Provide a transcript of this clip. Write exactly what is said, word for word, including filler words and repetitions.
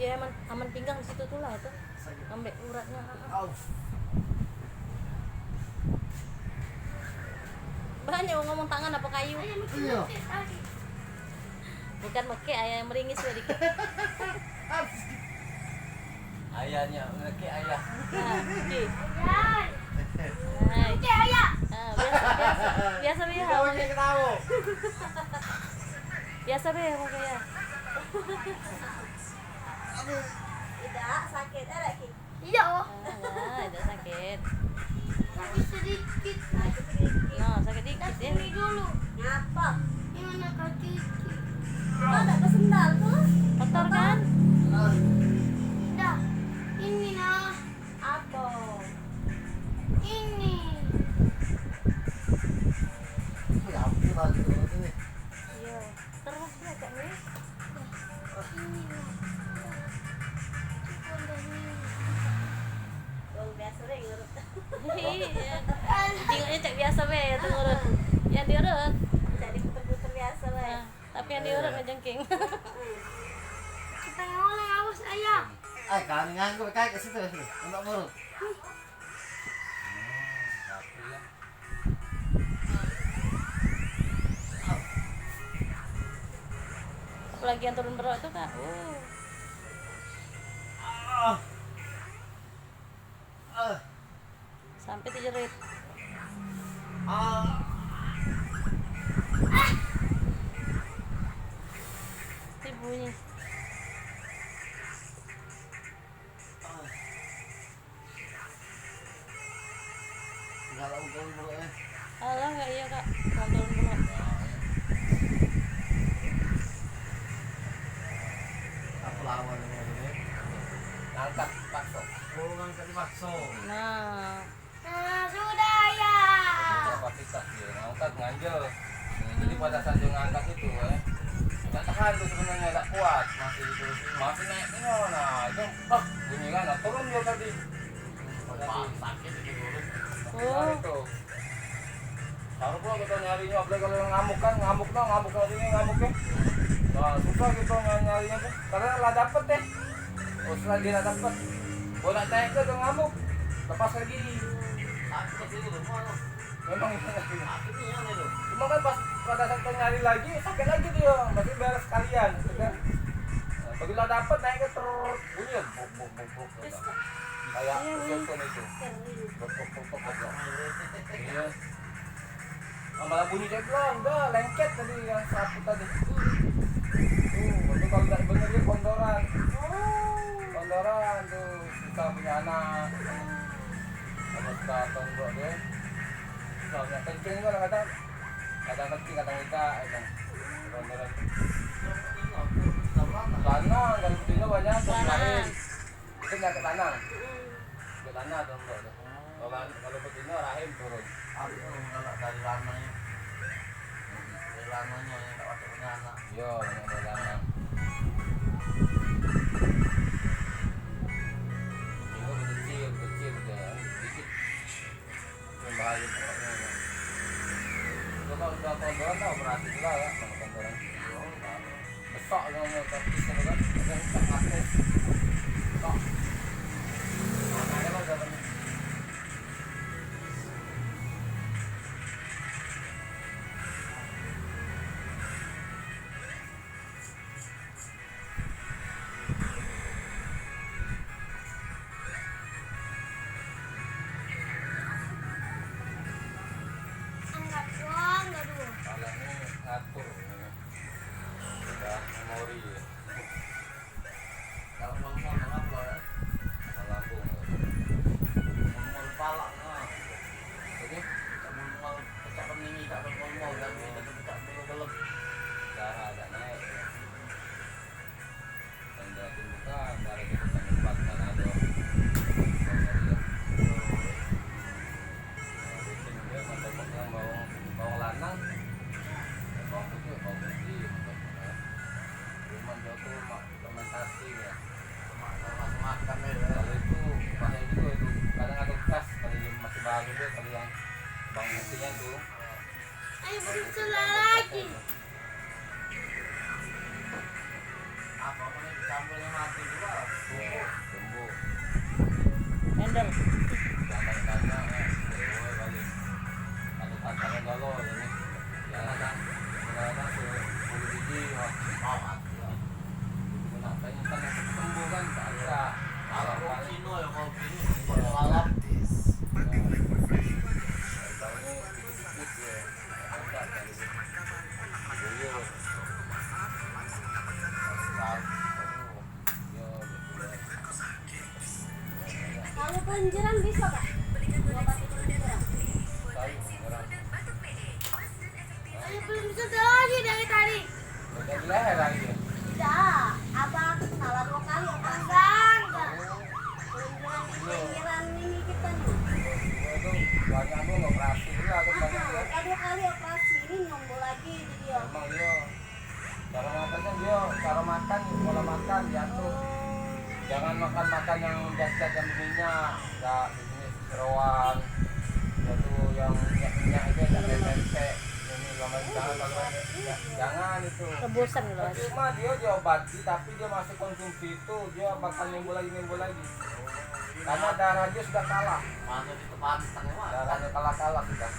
Ya, aman, aman pinggang di situ tuh lah itu. Ambek uratnya. Au. Banyak ngomong tangan apa kayu. Iya. Bukan mekek, ayah yang meringis ya dikit. Ayahnya mekek ayah. Nah, dikit. Nah, biasa, biasa, biasa, biasa. Biasa be, Bang, ya. Idak sakit, eh, lagi. Iya. Ah, idak sakit. Sakit sedikit. Sakit sedikit. Nah, sakit dikit, ya. Sini dulu. Ngapa? Ini mana kaki? Kau tak bersendal tuh? Kotor, kan? Dah. Ini, nah. Apa? Ini. Wih, hampir lagi orang ini. Iya. Terus ya, Kak, nih. Ini, nah. Cukup dari ini. Wong biasa bae ngurut. Iya. Jingoknya cak biasa bae, ya, tuh ngurut. Yang diurut. Jadi puter-puter biasa bae. Nah, tapi yang diurut ngejengking. Kita ngoleh awas, ayah. Ay, kami nganggur, kayak ke situ, situ. Untuk ngurut. Apalagi yang turun berok tu, Kak. Oh. Sampai terjerit. Itu bunyi. Galak ugal bro, eh. Alah, enggak iya, Kak. Kontrol dulu. Apa lawan ini? Ngangkat pakso. Oh, ngangkat pakso. Nah. Nah, sudah ya. Kapasitas dia ngangkat, nganjel. Jadi pada saat dia ngangkat itu, eh, nggak tahan tuh sebenarnya, nggak kuat. Masih itu, masih naik semua. Nah, itu, bah, bunyi kan, nah, turun dia tadi. Sakit itu dulu. Sakit hari itu. Baru pula kita nyarinya, apalagi kalau yang ngamuk kan, ngamuk no, ngamuk hari ini, ngamuk ya. Nah, susah gitu nyarinya tuh. Karena lah dapet deh. Oh, setelah dia lah dapet, gua nak naik ke, dia ngamuk. Lepas lagi. Sakit itu, mana? Memang. Sakitnya yang itu. Cuma kan pas pada saat kita nyari lagi, sakit lagi dia. Berarti beres sekalian, gitu kan. Nah, begitu lah dapet, naik ke, ter-, bunyi, buk, buk, buk, buk. Kayak iya, iya. Itu. Iya. Nah, malah bunyi dia bilang, udah lengket tadi yang satu tadi. Tuh, itu kalau nggak bener dia kondoran. Kondoran tuh, susah punya anak. Kalau sudah tonggok dia, susah punya kencing juga kadang. Kadang kencing, kadang tidak, kadang. Kondoran. Lanang, kalau betina banyak, lanang. Itu penyakit lanang. Mm-mm. Penyakit lanang tu, Mbok, tu. Kalau, kalau betino rahim turun. Aku tu galak dari lanang ni. Dari lanang ni yang tak patut punya anak. Yo, yang dari lanang. Tengok kecil, kecil je, sedikit. Bahaya pokoknya. Coba udah kondoran tau, operasi pula ya, kalau kondoran. Besak yang, yang kaki sana kan, ada yang tak pakai. Besak. Makanya lah jangan. Angkat doang, angkat doang. Kepalanya ngatur, ya. Udah memori, ya. Kalau ngomong, kenapa, ya? Asam lambung. Ngomong pala, nah. Jadi? Ngomong, pecah pening, tak ngomong, tapi tetap tak perlu gelem. Darah agak naik, ya. Yang berarti bukan, dari kita tempat kan ada. Nah, rutin dia macam bawang, bawang lanang, bawang putih, bawang putih, macam mana. Cuman dia tu mak fermentasi ya. Mak, mak makan dia. Kalau itu bahaya juga itu. Kadang ada bekas, kalau dia masih baru dia, kalau yang bawang putihnya tu. Ayo, berusaha lagi. Apa mana dicampur yang mati juga? Iya, tumbuh. Handle. Jangan tanya, ya. Balik. Ada tantangan dulu ini. Jangan ada, jangan ada sepuluh biji, wah, mati lah. Itu kenapa ini kan yang tumbuh kan? Bisa. Kalau Cino ya, kalau gini, buat malam. Iya. Tahunya dikit-dikit, ya. Kalau kelenjeran bisa, Kak? Diobati kelenjeran. Saya belum bisa lagi dari tadi. Udah leher lagi. Tidak, abang salah dua kali operasi. Enggak, enggak. Kelenjeran di pinggiran ini kita nih. Itu banyak dulu operasi juga tuh, banyak. Ah, udah dua kali operasi, ini nyombo lagi di dia. Emang iya. Cara makan kan dia, cara makan, pola makan diatur. Jangan makan-makan yang zat-zat yang berminyak, enggak, jenis jeroan. Ya tuh yang minyak-minyak itu, yang tempe, ini lama jangan kalau ada. Ya, jangan itu. Rebusan gitu. Cuma dia diobati, tapi dia masih konsumsi itu, dia bakal nimbul lagi, nimbul lagi. Karena darah dia sudah kalah. Mana di depan sana, Mas? Darahnya kalah-kalah sudah.